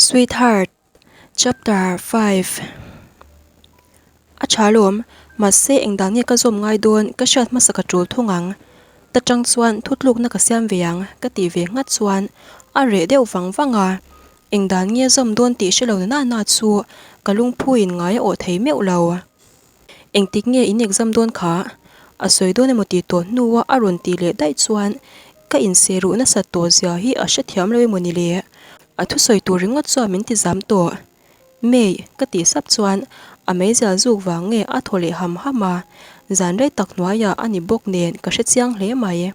Sweetheart, Chapter 5 A tha lawm, mahse engdan nge ka zawm ngai dawn ka hriat hmasa ka tul thung ang. Ta tang chuan thutlukna ka siam ve ang ka tih ve nghat chuan a reh deuh vang vang a. Engdan nge zawm dawn tih hre lo na na chu ka lungphuin ngai a awh thei meuh lo. Engtik nge in exam dawn kha? A sawi dawn emaw tih tawh hnua a rawn tih leh daih chuan ka inse ruh nasat tawh zia hi a hrethiam lo emaw ni le? A thusawi tur ringawt chuan min ti zam tawh. May, ka tih sap chuan a meizial zuk vang nge a thaw leh ham ham a, zan rei tak hnuaiah a ni bawk nen ka hrechiang hle mai.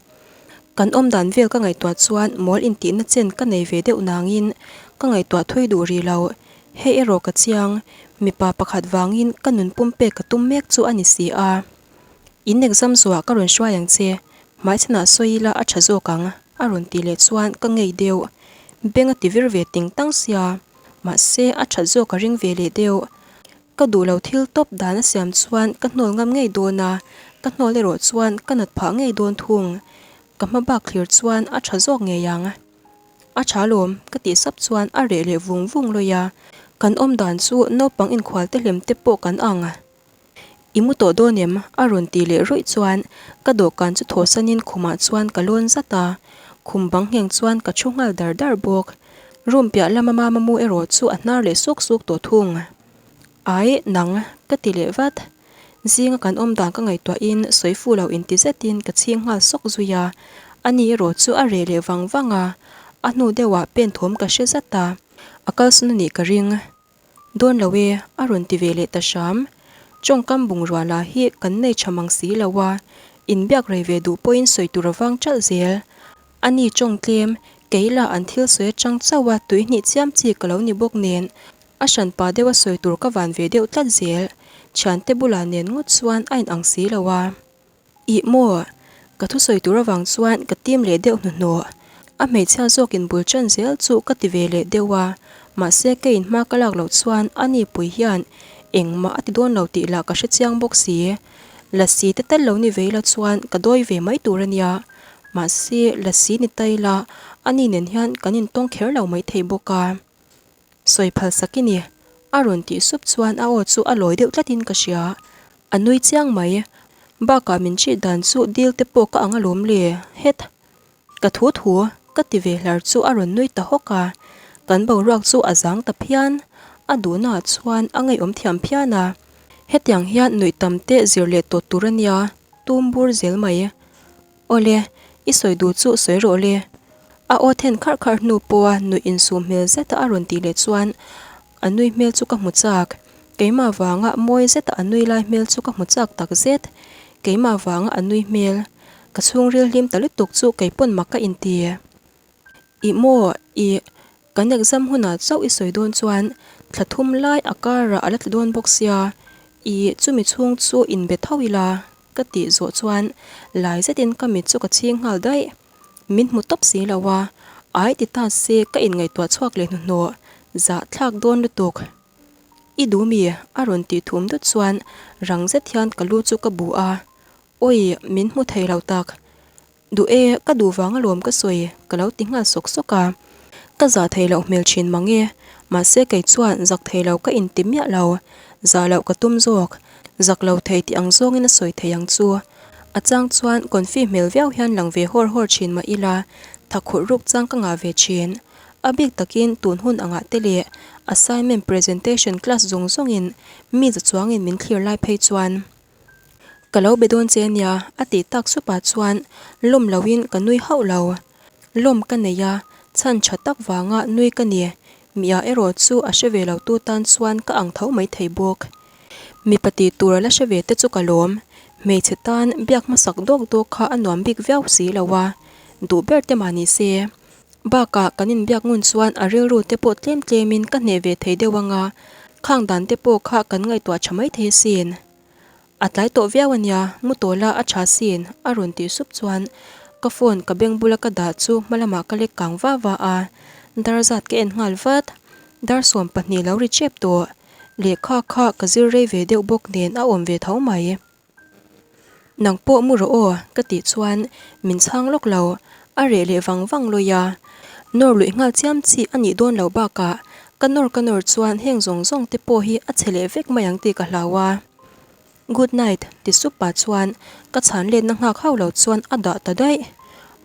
Kan awm dan vel ka ngaihtuah chuan mawl intihna chen ka nei ve deuh nangin ka ngaihtuah thui duh rih lo. Hei erawh ka chiang, mipa pakhat vangin ka nun pumpek ka tum mek chu a ni si a. In exam zuah ka rawn hruai ang che, hmaichhanah sawi ila a tha zawk ang, a rawn tih leh chuan ka ngei deuh. Beng a ti vir ve ting tang sia, mahse a that zawk a ring ve leh deuh. Ka duh lo thil tawp dan a siam chuan ka hnawl ngam ngei dawn a, ka hnawl erawh chuan ka nat phah ngei dawn thung. Ka hma bak thlir chuan a tha zawk ngei ang. A tha lawm, ka tih sap chuan a reh leh vung vung lawih a, kan awm dan chu naupang inkhual te hlem te pawh kan ang. I mu tawh dawn em? a rawn tih leh rawih chuan ka dawhkan chu thawhsanin khumah chuan ka lawn zat a, khum bang ngheng chuan ka thu nghal dar dar bawk. Room piah lama mama mu erawh chu a hnar leh suk suk tawh thung. Ai, nang, ka ti leh vat. Zinga kan awm dan ka ngaihtuahin sawi fu lo inti zetin ka chhing nghal sawk zui a, ani erawh chu a reh leh vang vang a, a hnu deuhah pen thawm ka hre zat a, a kalsawn a nih ka ring. Dawn lo e, a rawn ti ve leh ta hram. Tawngkam bungrua lah hi kan nei tha mang si lo a, inbiak rei ve duh pawhin sawi tur a vang ṭalh zel. Ani tawng tlem, kei lah an thil sawi atang chauh a tuihnih chiam chi ka lo ni bawk nen, A hranpa deuh a sawi tur ka van ve deuh tlat zel. Thiante bulah nen ngawt chuan a inang si lo a. Ih maw? Ka thusawi tur avang chuan ka tim leh deuh hnuhnawh. A hmeichhia zawkin bul ṭan zel chu ka ti ve leh deuh a. Mahse ka inhma ka lak loh chuan a ni pui hian engmah a ti dawn lo tih lah ka hre chiang bawk si. Lasi te tal lo ni ve ila chuan ka dawi ve mai tur a nia. Mahse lasi ni ta ila a ni nen hian kan intawng kher lo maithei bawk a. Sawi phal sak i ni. A rawn tih sup chuan a aw chu a lawi deuh tlatin ka hria. A nui chiang mai. Bakah min ṭih dan chu dil te pawh ka ang alawm le. Het! Ka thu thu, ka ti ve hlar chu a rawn nui ta hawk a. Kan boruak chu a zang ta phian. A duhnaah chuan a ngeiawm thiam phian a. Hetiang hian nuih tam te zir leh tawh tur a nia, tum bur zel mai. Awle, i sawi duh chu sawi rawh le. A aw then kharh kharh hnu pawha nuih insum hmel zeta a rawn tih leh chuan a nui hmel chu ka hmu chak. Keimah vanga mawi zeta a nui lai hmel chu ka hmu chak tak zet. Keimah vanga a nui hmel. Ka chhungril hlim ta lutuk chu keipawn mak ka inti. Ih maw, ih, kan exam hunah chauh i sawi dawn chuan thla thum lai a karah a la tla dawn bawk sia, ih, chumi chhung chu inbe tho ila. Ka tih zawh chuan lai zetin ka mit chu ka chhing nghal daih. Min hmu tawp si lo a, ai ti ta se ka inngaihtuah chhuak leh hnuhnawh, zah thlak dawn lutuk. I duh mi? a rawn tih thum dut chuan rang zet hian ka lu chu ka bu a, Awi, min hmu thei lo tak. Duh e, ka duh vang alawm ka sawi, ka lo ti nghal sawk sawk a. Ka zah thei loh hmel thin mang e, mahse kei chuan zak thei lo ka inti miah lo, zah loh ka tum zawk, zak lo thei tih ang zawngin a sawi thei ang chu. A chang chuan confi hmel viau hian lang ve hawr hawr thin mah ila, tha khurh ruk chang ka ngah ve thin. A bik takin tun hun angah te leh assignment presentation class zawng zawngin mi za chuangin min thlir lai phei chuan. Ka lo be dawn che ania, a tih tak supah chuan lawm loin ka nui hauh lo. Lawm ka nei a, chhan tha tak vanga nui ka ni. Mia erawh chu a hre ve lo tu tan chuan ka ang tho mai thei bawk. Mipa tih tur a la hre ve te chu ka lawm. Hmeichhe tan biak hmasak dawk dawk kha a nuam bik viau si lo a, duh ber te mah ni se. Bakah kan inbiak ngun chuan a rilru te pawh tlem tlemin ka hneh ve thei deuh ang a, khang dan te pawh kha kan ngaihtuah tha mai thei asin. A tlai tawh viau ania, mu tawla a tha sin, a rawn tih sup chuan ka phone ka beng bula ka dah chu hma lamah ka lek kang va va a, dar zat ka en nghal vat. Dar 12 lo ri chep tawh. Lehkha kha ka zir rei ve deuh bawk nen a awm ve tho mai. Nang pawh mu rawh aw, ka tih chuan min chhang lawk lo, a reh leh vang vang lawi a. Nawr luih nghal chiam chi a nih dawn lo bakah Ka nawr ka nawr chuan heng zawng zawng te pawh hi a chhe leh vek mai ang tih ka hlau a. Good night, ti sup pah chuan ka chhan letna nghak hauh lo chuan a dah ta daih.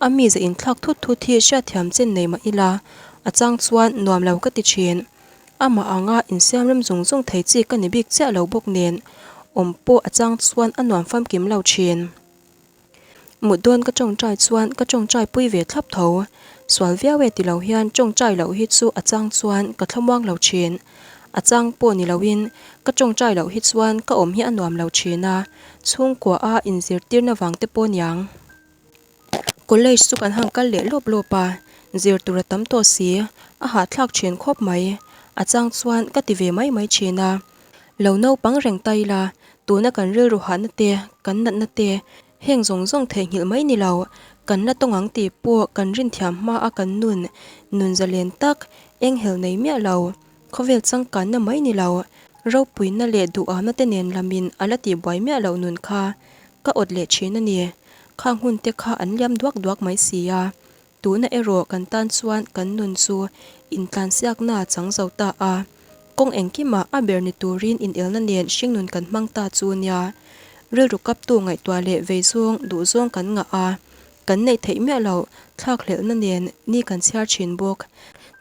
A mize inthlak thut thut hi hriatthiam chen nei mah ila, a chang chuan nuam lo ka ti thin. Amah anga insiam rem zung zung thei chi ka ni bik chiah lo bawk nen, awm pawh a chang chuan a nuam famkim lo thin. Mut dawn ka tawngtai chuan ka tawngtai pui ve thlap tho. Sual viau e ti lo hian tawngtai loh hi chu a chang chuan ka thlamuang lo thin. A chang pawh ni loin ka tawngtai loh hi chuan ka awm hi a nuam lo thin a, chhungkua a inzirtirna vang te pawh niang. College chu kan han kal leh lawp lawp a, zir tur a tam tawh si, a hahthlak thin khawp mai. A chang chuan ka ti ve mai mai thin a. Lo naupang reng ta ila, tuna kan rilru hahna te, kan natna te, heng zawng zawng theihnghilh mai ni lo, kan la tawng ang tih pawh kan rinthiam hma a kan nun, nun zalen tak, enghelh nei miah lo, khawvel changkanna mai ni lo, ropuina leh duhamna te nen lamin a la tihbuai miah loh nun kha ka awt leh thin a ni. Khang hun te kha an liam duak duak mai si a, Tuna erawh kan tan chuan kan nun chu intlansiakna a chang zo ta a, kawng engkimah a ber ni turin inelna nen hringnun kan hmang ta chu nia. Rilru kaptu ngaihtuah leh vei zawng duh zawng kan ngah a, kan neih theih miah loh thlakhlelhna nen ni kan chhiar thin bawk.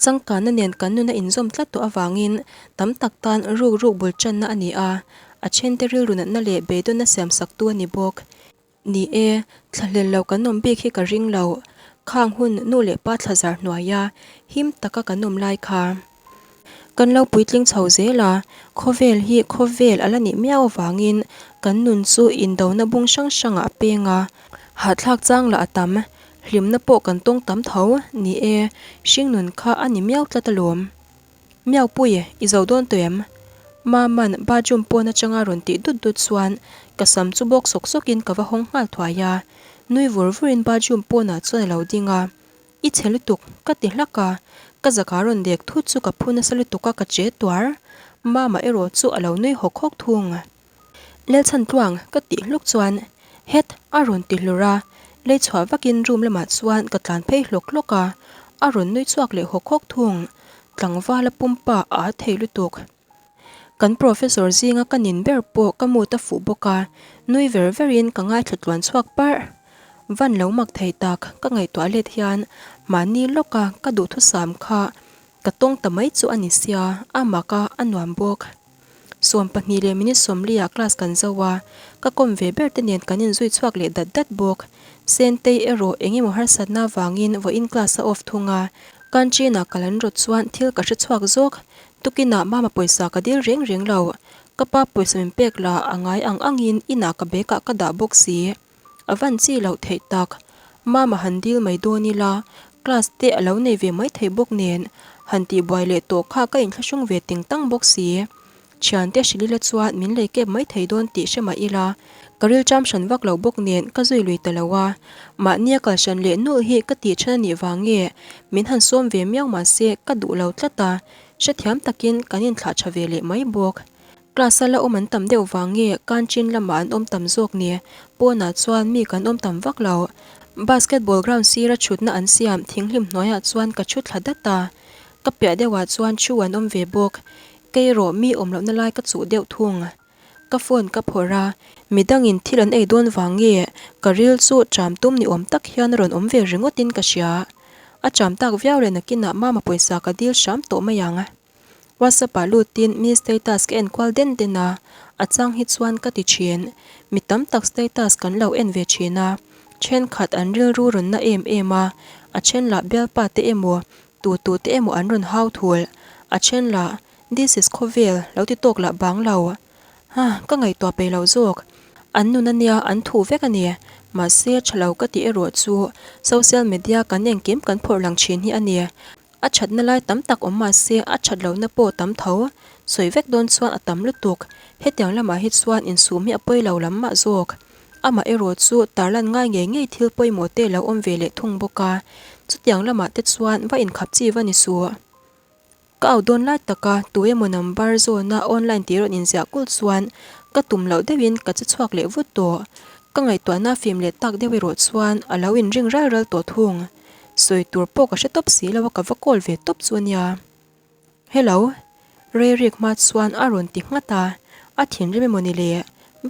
Changkanna nen kan nun a inzawm tlat tawh avangin tam tak tan ruk ruk bul tanna a ni a, a thente rilru natna leh beidawnna siamsaktu a ni bawk. Ni e, thlahlel lo kan awm bik hi ka ring lo. Khang hun nu leh pa thlazar hnuaia him taka kan awm lai kha. Kan lo puitling chho zel a, khawvel hi khawvel a la nih miau avangin kan nun chu indona bung hrang hrangah a peng a, hahthlak chang lah a tam, hlimna pawh kan tawng tam tho. Ni e, hringnun kha a ni miau tlat alawm. Miaupui, i zo dawn tawh em? Maman bathroom pawn atanga rawn tih dut dut chuan ka sam chu bawk sawk sawkin ka va hawng nghal thuai a. Nui vur vurin bathroom pawnah chuan a lo ding a. I chhe lutuk, ka ti hlak a. Ka zaka rawn dek thut chu ka phu nasa lutuk a ka che tuar. Mama erawh chu a lo nui hawk hawk thung. Lelchhan tluang ka tih hluk chuan Het! a rawn ti hlur a, lei chhuah vakin room lamah chuan ka tlan phei hlawk hlawk a, a rawn nui chhuak leh hawk hawk thung. Tlangvala pumpa a at thei lutuk. Kan professor zinga ka nin ber pawh ka mood a fuh bawk a, nui ver verin ka ngaithla tluan chhuak parh. Van lo mak thei tak ka ngaihtuah let hian mahni lawka ka duhthusam kha ka tawng ta mai chu a ni sia, a mak a, a nuam bawk. 20 leh minute 40 ah class kan zo a, ka kawm ve ber te nen kan inzui chhuak leh dat dat bawk. Sentei erawh eng emaw harsatna avangin vawiin class a off thung a, canteen ah kal an rawt chuan thil ka hre chhuak zawk. Tukinah mama pawisa ka dil reng reng lo, ka pa pawisa min pek lah a ngai ang angin inah ka bag ah ka dah bawk si. A van chi loh theih tak. Mama han dil mai dawn ila, class te a lo nei ve mai thei bawk nen, han tih buai leh tawh kha ka inthlahrung ve ting tang bawk si. Thiante hrilh ila chuan min lei kep mai thei dawn tih hre mah ila, ka rilṭam hran vak lo bawk nen ka zui lui ta lo a. Mahnia kal hran leh nulh hi ka tih then a nih vang nge min han sawm ve miau mahse ka duh lo tlat a, hrethiam takin kan inthlah tha ve leh mai bawk. Class a la awm an tam deuh vang nge Kanchin lamah an awm tam zawk ni? Pawnah chuan mi kan awm tam vak lo. Basketball ground sira thutna an siam thinghlim hnuaiah chuan ka thu thla dat a. Ka piah deuhah chuan thu an awm ve bawk. Kei erawh mi awm lohna lai ka chuh deuh thung. Ka phone ka phawrh a, midangin thil an ei dawn vang nge ka ril chu ṭam tum ni awm tak hian a rawn awm ve ringawtin ka hria. A ṭam tak viau leh nakinah mama pawisa ka dil hram tawh mai ang. WhatsApp ah lutin mi status ka en kual den den a, a chang hi chuan ka ti thin. Mi tam tak status kan lo en ve thin a, thenkhat an rilru rawn na em em a, a then lah bialpa te emaw, tu tu te emaw an rawn hau thul, a then lah this is khawvel lo ti tawk lah bang lo. Ha, ka ngaihtuah peih lo zawk. An nun ania an thuh vek a ni. Mahse tha lo ka tih erawh chu social media kan engkim kan phawrh lang thin hi a ni. A thatna lai tam tak awm mah se a that lohna pawh tam tho. Sawi vek dawn chuan a tam lutuk. Hetiang lamah hi chuan insum hi a pawi lo lam mah zawk. Amah erawh chu tarlan ngai ngei ngei thil pawimawh te lo awm ve leh thung bawk a. Chutiang lamah te chuan va inkhap chi va ni suh. Ka au dawn lai taka tu emaw number zawna online tih rawn inziah kulh chuan ka tum loh deuhin ka che chhuak leh vut tawh. Ka ngaihtuahna fim leh tak deuh erawh chuan a lo inring ral ral tawh thung. Sawi tur pawh ka hre tawp si lo a ka va call ve tawp chu a nia. Hello? Rei rik hma chuan a rawn ti nghat a, a thinrim emaw ni le?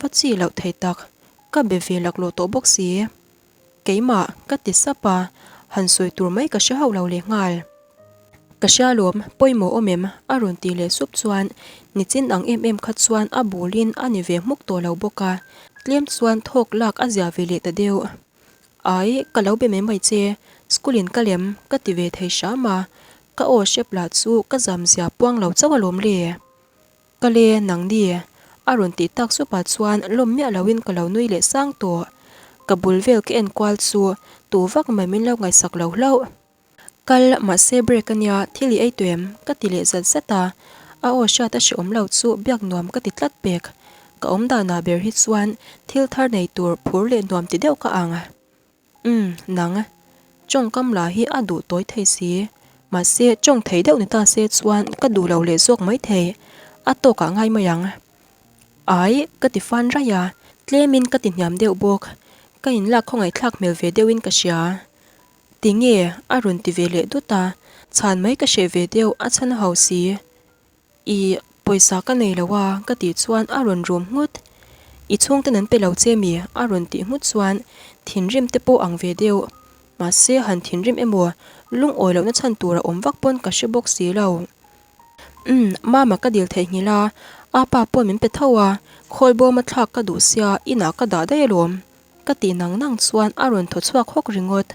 Va chi loh thei tak, ka be ve laklawh tawh bawk si. Keimah, ka ti sap a, han sawi tur mai ka hre hauh lo lehnghal. Ka hria lawm, pawimawh awm em? a rawn ti leh sup chuan nichin ang em em kha chuan a bulin a ni ve hmuk tawh lo bawk a, tlem chuan thawk lak a zia ve leh ta deuh. Ai, ka lo be mai mai che, school in ka lem, ka ti ve thei hram a, ka aw hrep lah chu ka zam zia puang lo chauh alawm le. Ka le, nang ni? A rawn tih tak supah chuan lawm miah loin ka lo nui leh sang tawh. Ka bul vel ka en kual chu tu vak mai min lo ngaihsak lo hlauh. Kal, mahse break a nia, thil i ei tawh em? Ka ti leh zat zat a, a aw hriat a hrehawm lo chu biak nuam ka ti tlat pek. Ka awm danah ber hi chuan thil thar nei tur phur leh nuam ti deuh ka ang. Umm, nang. Tawngkam lah hi a duh tawi thei si. Mahse, tawng thei deuh ni ta se chuan ka duh lo leh zawk mai thei. A tawkah ngai mai ang. Ai, ka ti fan raih a, tlemin ka ti hniam deuh bawk. Ka inlak khawngaihthlak hmel ve deuhin ka hria. Tinge? a rawn ti ve leh dut a, chhan mai ka hreh ve deuh a chhan ho si. Ih, pawisa ka nei lo a ka tih chuan a rawn rum nghut. I chhungten an pe lo che mi? a rawn tih nghut chuan thinrim te pawh ang ve deuh. Mahse han thinrim emaw lungawi lohna chhan tur a awm vak pawn ka hre bawk si lo. Umm, mama ka dil theihnghilh a, apa pawn min pe tho a, khawlbawma thlak ka duh sia inah ka dah daih alawm. Ka tih nang nang chuan a rawn thaw chhuak hawk ringawt.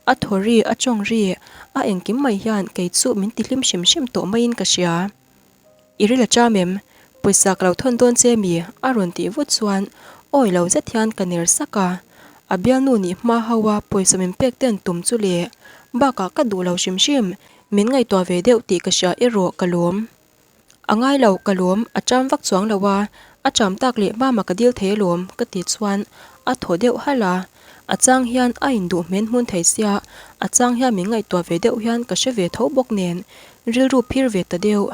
A thaw ri, a tawng ri, a engkim mai hian kei chu min ti hlim hrim hrim tawh maiin ka hria. I ril a cham em? Pawisa ka lo thawn dawn che mi? A rawn tih vut chuan awi lo zet hian ka ner sak a. A bialnu nih hma ho a pawisa min pek ten tum chu le. Bakah ka duh lo hrim hrim. Min ngaihtuah ve deuh tih ka hria erawh ka lawm. A ngai lo, ka lawm, a cham vak chuang lo a, a cham tak leh mama ka dil thei alawm ka ti chuan a thaw deuh halh a, a chang hian a induh hmen hmun thei sia, a chang hian min ngaihtuah ve deuh hian ka hre ve tho bawk nen rilru phir ve ta deuh.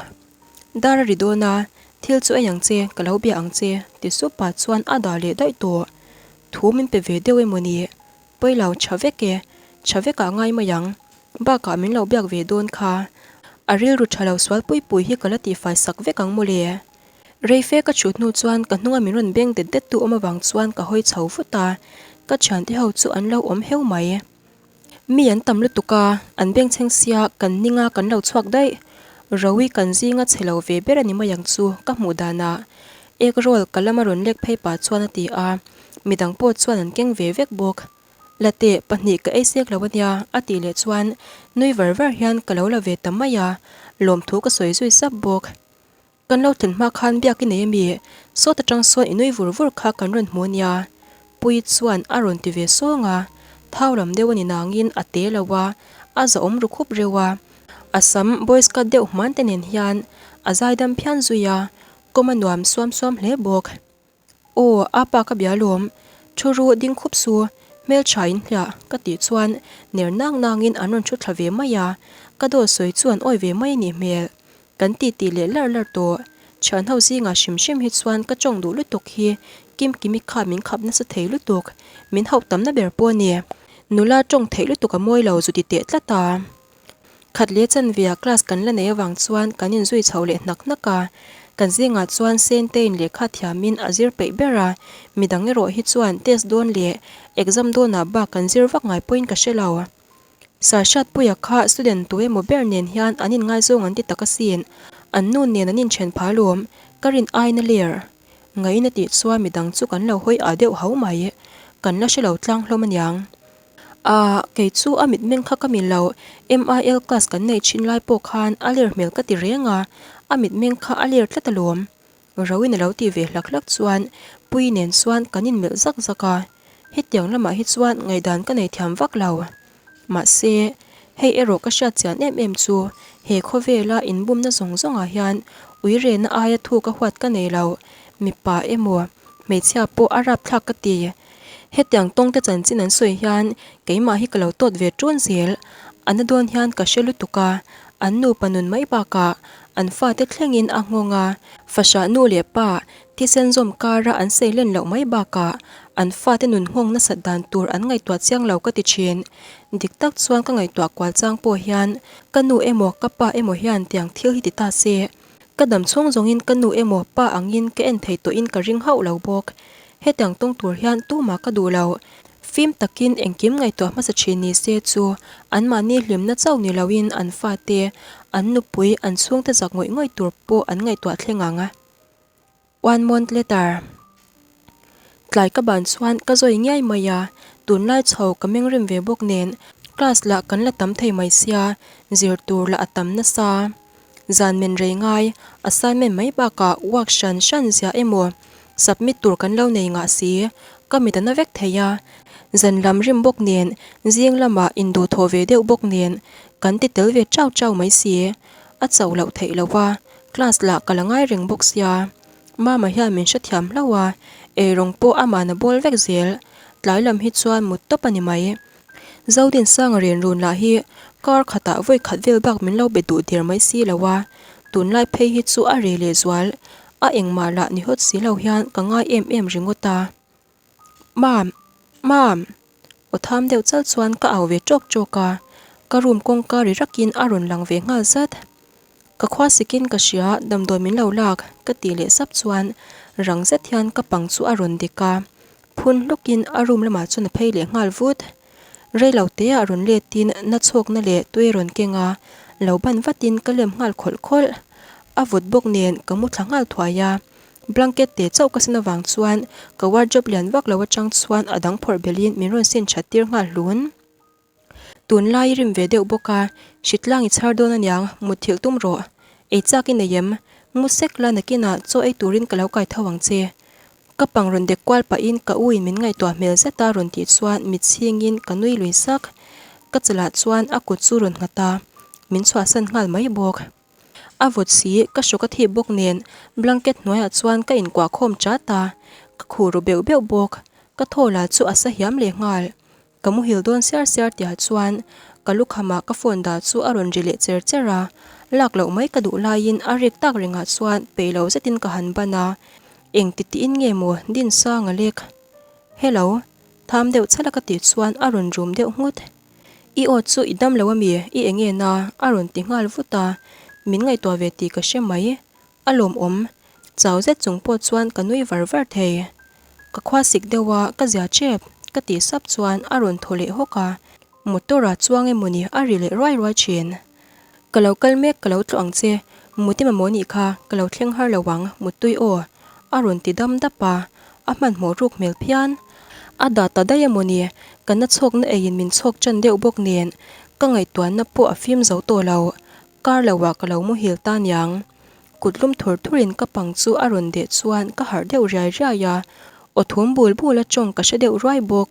Dar a ri dawn a, thil chu ei ang che, ka lo bia ang che ti sup pah chuan a dah leh daih tawh. Thu min pe ve deuh emaw ni? Pawilo tha vek e, tha vekah ngai mai ang. Bakah min lo biak ve dawn kha. A rilru tha lo sual pui pui hi ka la tihfai sak vek ang mawle. Reife ka chhut hnu chuan ka hnunga min rawn beng det det tu awm avang chuan ka hawi chho vut a, ka thiante ho chu an lo awm heu mai. Mi an tam lutuk a, an bengchheng sia kan ninga kan lo chhuak daih. Rowi kan zinga chhe lo ve ber a ni mai ang chu ka hmuh danah. Egg roll ka lama rawn lek phei pah chuan a ti a, midang pawh chuan an keng ve vek bawk. Late, pahnih ka ei sek lo ania, a tih leh chuan nui var var hian ka lo la ve ta mai a, lawmthu ka sawi zui sap bawk. Kan lo thlen hma khan biak i nei ami? Sawt atang sawn i nui vur vur kha kan rawn hmu ania, Puii chuan a rawn ti ve sawng a, thau lam deuh a ni nangin a te lo a, a zahawm ru khup reuh a, a sam boys cut deuh hman te nen hian a zaidam phian zui a, kawm a nuam suam suam hle bawk. Aw, a pa ka bia lawm, thu ru ding khup su, hmeltha in hliah ka tih chuan ner nang nangin an rawn thu thla ve mai a, ka dawt sawi chu an awi ve mai a nih hmel. Kan ti tih leh lar lar tawh. Thian ho zingah hrim hrim hi chuan ka tawng duh lutuk hi Kimkimi kha min khap nasa thei lutuk, min hauh tamna ber pawh a ni. Nula tawng theih lutuk a mawi lo zu ti teh tlat a. Khat leh chanvia class kan la nei avang chuan kan inzui chho leh hnak hnak a, kan zingah chuan Sentein lehkha thiamin a zir peih ber a, midang erawh hi chuan test dawn leh exam dawnah bak kan zir vak ngai pawhin ka hre lo. Sir Hriatpuia kha student tu emaw ber nen hian an inngaizawng an ti tak asin, an nu nen an inthen phah alawm, ka rin aina ler. Ngain a tih chuan midang chu kan lo hawi ah deuh ho mai, kan la hre lo tlang hlawm aniang. Ahh, kei chu a mitmeng kha ka mil lo, MIL class kan neih thin lai pawh khan a ler hmel ka ti reng a, a mitmeng kha a ler tlat alawm. Roin a lo tih ve hlak hlak chuan Puii nen chuan kan inmelh zak zak a, hetiang lamah hi chuan ngaihdan ka nei thiam vak lo. Mahse, hei erawh ka hriat chian em em chu he khawvela inbumna zawng zawngah hian uirena aia thu ka huat ka nei lo, mipa emaw hmeichhia pawh a rapthlak ka ti. Hetiang tawngte chanchin an sawi hian keimah hi ka lo tawt ve ṭun zel. A na dawn hian ka hre lutuk a, an nupa nun mai bakah an fate thlengin a nghawng a, fahrah nu leh pa thisen zawm kara an sei len loh mai bakah An fate nun nghawng nasat dan tur an ngaihtuah chiang lo ka ti thin. Dik tak chuan ka ngaihtuah kual chang pawh hian ka nu emaw ka pa emaw hian tiang thil hi ti ta se. Ka dam chhung zawngin ka nu emaw pa angin ka en thei tawhin ka ring hauh lo bawk. Hetiang tawng tur hian tumah ka duh lo. Fim takin engkim ngaihtuah hmasa thin ni se chu anmahni hlimna chauh ni loin an fate, an nupui, an chhungte zak ngawih ngawih tur pawh an ngaihtuah thleng ang. One month later. Tlai ka ban chuan ka zawi ngiai mai a, tunlai chho ka meng rim ve bawk nen class lah kan la tam thei mai sia, zir tur lah a tam nasa. Zan men rei ngai, assignment mai bakah work hran hran zia emaw submit tur kan lo nei ngah si, ka mit a na vek thei a. Zan lam rim bawk nen, zing lamah induhthawh ve deuh bawk nen kan ti tel ve chau chau mai si, a chauh loh theih lo va, Class lah ka la ngai reng bawk sia, Mama hian min hrethiam hlauh a, eirawng pawh ama'n a bawl vek zel, tlai lam hi chuan mut tawp a ni mai. Zodinsanga ren run lah hi kar khatah vawi khat vel bak min lo be duh der mai si lo a, tunlai phei hi chu a re leh zual, a engmah lah ni hawt si lo hian ka ngai em em ringawt a. Mam! Mam! Aw tham deuh chal chuan ka au ve tawk tawk a, ka room kawngka ri rakin a rawn lang ve nghal zat. Ka khua sikin ka hria, damdawi min lo lak, ka tih leh sap chuan rang zet hian ka pang chu a rawn dek a, phun hlukin a room lamah chuan a phei leh nghal vut. Rei lo teah rawn letin na chhawkna leh tui rawn keng a, lo ban vatin ka lem nghal khawlh khawlh. A vawt bawk nen ka mu thla nghal thuai a, Blanket te chauh ka sin avang chuan ka wardrobe lian vak lo atang chuan a dang phawrh belhin min rawn sin that tir nghal hlun. Tunlai i rim ve deuh bawk a, hritlang i chhar dawn aniang, mutthilh tum rawh. Ei chak i nei em? Mu sek la nakinah chaw ei turin ka lo kai tho ang che. Ka pang rawn dek kual pahin ka u in min ngaihtuah hmel zet a rawn tih chuan mit chhingin ka nui lui sak. Ka chalah chuan a kut chu rawn nghat a, min chhuahsan nghal mai bawk. A vawt si, ka hrawk a thip bawk nen blanket hnuaiah chuan ka inkuah khawm chat a, ka khuh ru beuh beuh bawk. Ka thaw la chu a sa hiam leh nghal. Ka muhil dawn siar siar tihah chuan ka lukhamah ka phone dah chu a rawn ri leh cher cher a, lak loh mai ka duh laiin a rik tak rengah chuan peih lo zetin ka han ban a, eng ti tiin nge maw Dinsanga lek? Hello, tham deuh chhala ka tih chuan a rawn rum deuh nghut. I aw chu i dam lo ami? I eng en a? A rawn ti nghal vut a, min ngaihtuah ve tih ka hre mai. A lawmawm. Chau zet chung pawh chuan ka nui var var thei. Ka khua sik deuh a, ka zia tep, ka tih sap chuan a rawn thaw leh hawk a, motor ah chuang emawni a ri leh ruai ruai thin. Ka lo kal mek ka lo tlawh ang che, mut i mamawh nih kha, ka lo thleng har lo ang, muttui aw, a rawn ti dam dap a, a hmanhmawh ruk hmel phian. A dah ta daih emawni, ka na chhawkna eiin min chhawk ṭan deuh bawk nen, ka ngaihtuahna pawh a fim zo tawh lo, kar loah ka lo muhil ta niang. Kut lum thur thurin ka pang chu a rawn deh chuan ka harh deuh riai riai a, aw thum bul bul a tawng ka hre deuh ruai bawk.